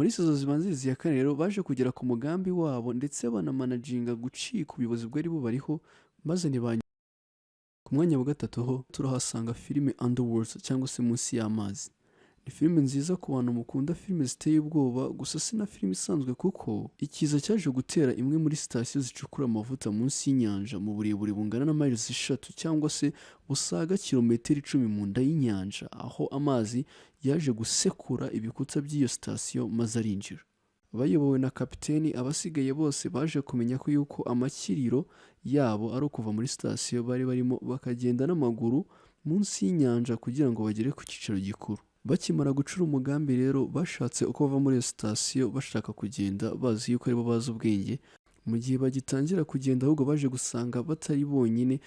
Muri saison zibanziriza iya kane rero, baje kugera ku mugambi wabo ndetse banamanaginga gucika ubuyobozi bwari bubariho, maze ntibanya. Ku mwanya wa gatatu ho turahasanga filime Underworld cyangwa se Munsi y'Amazi. Ni filime nziza ku bantu mukunda filime ziteye ubwoba, gusa si na filime isanzwe, kuko ikiza cyaje gutera imwe muri sitasiyo zicukura amavuta munsi y'inyanja mu burebure bungana na miles 3 cyangwa se busaga kilometero 10 mu nda y'inyanja, aho amazi yaje gusekura ibikuta by'iyo sitasiyo maze arinjira. Bayobowe na kapiteni, abasigaye bose baje kumenya ko yuko amakiriro yabo ari ukuva muri sitasiyo bari barimo, bakagenda n'amaguru munsi y'inyanja kugira ngo bagere ku cyicaro gikuru. Bakimara gucura umugambi rero, bashatse uko bava muri iyo sitasiyo, bashaka kugenda bazi yuko aribo bazi ubwenge. Mu gihe bagitangira kugenda, ahubwo baje gusanga batari bonyine,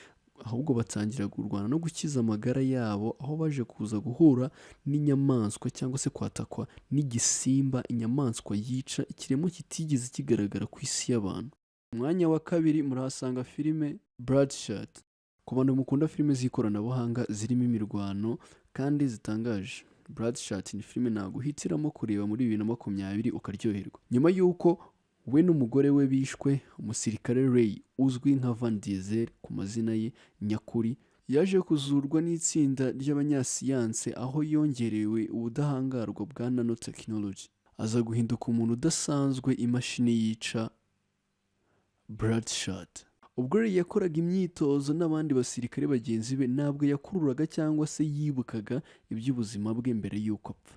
ahubwo batangira kurwana no gukiza amagara yabo, aho baje kuza guhura n'inyamaswa cyangwa se kwatakwa n'igisimba, inyamaswa yica, ikiremwa kitigeze kigaragara ku isi y'abantu. Umwanya wa kabiri murahasanga filime Bloodshot. Ku bantu mukunda filime z'ikoranabuhanga zirimo imirwano kandi zitangaje, Bloodshot ni filime naguhitiramo kureba muri 2020 ukaryoherwa. Nyuma y'uko we n'umugore we bishwe, umusirikare Ray uzwi nka Vin Diesel ku mazina ye nyakuri yaje kuzurwa n'itsinda ry'abanyasiyanse, aho yongerewe ubudahangarwa bwa nanotechnology, aza guhinduka umuntu udasanzwe, imashini yica, Bloodshot. Ubwo Ray yakoraga imyitozo n'abandi basirikare bagenzi be, ntabwo yakururaga cyangwa se yibukaga iby'ubuzima bwe mbere y'uko apfa.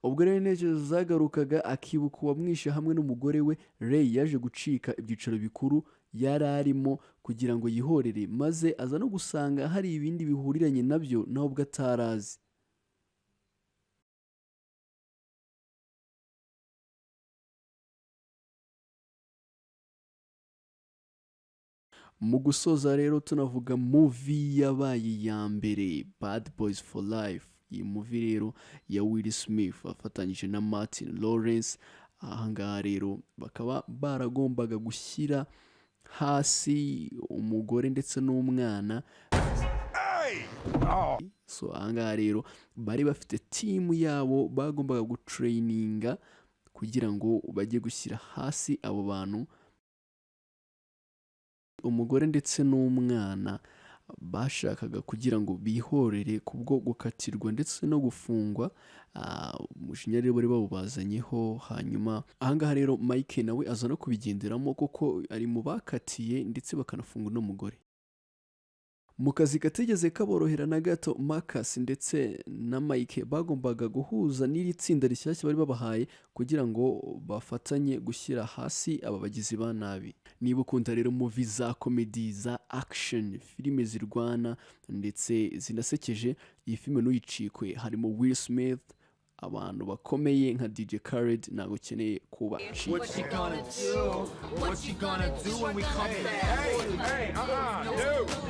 Ubwo rero intekerezo zagarukaga, akibuka uwamwishe hamwe n'umugore we. Ray yaje gucika ibyicaro bikuru yari arimo kugira ngo yihorere, maze aza no gusanga hari ibindi bihuriranye nabyo nawe ubwo atari azi. Mu gusoza rero, tunavuga movie yabaye iya mbere, Bad Boys for Life. Iyi movie rero ya Will Smith afatanyije na Martin Lawrence, ahangaha rero bakaba baragombaga gushyira hasi umugore ndetse n'umwana. So ahangaha rero bari bafite team yabo bagombaga gutraininga kugira ngo bajye gushyira hasi abo bantu, umugore ndetse n'umwana bashakaga kugira ngo bihorere kubwo gukatirwa ndetse no gufungwa. Umujinya rero bari bawubazanyeho. Hanyuma ahangaha rero Mike nawe aza no kubigenderamo, kuko ari mu bakatiye ndetse bakanafunga uno mugore. Mu kazi katigeze kaborohera na gato, Marcus ndetse na Mike bagombaga guhuza n'iri tsinda rishyashya bari babahaye kugira ngo bafatanye gushyira hasi aba bagizi ba nabi. Niba ukunda rero movie za comedy, za action, filime zirwana ndetse zinasekeje, iyi filime ntuyicikwe. Harimo Will Smith, abantu bakomeye nka DJ Khaled, ntabwo ukeneye kubacika. What you gonna do? What you gonna do when we come back? Hey, uh-uh, no.